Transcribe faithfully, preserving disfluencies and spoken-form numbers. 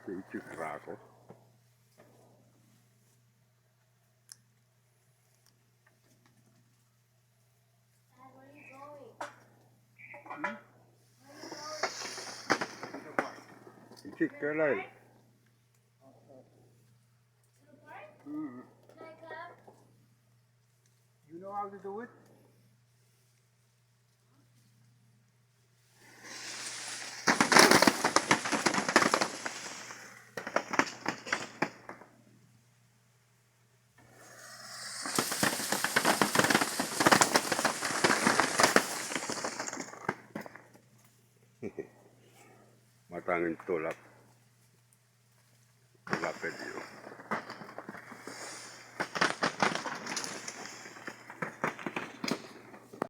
Itik rako. Itik kelel. Mm. You know how to do it? Mwadang en dolap. Dolap e liho.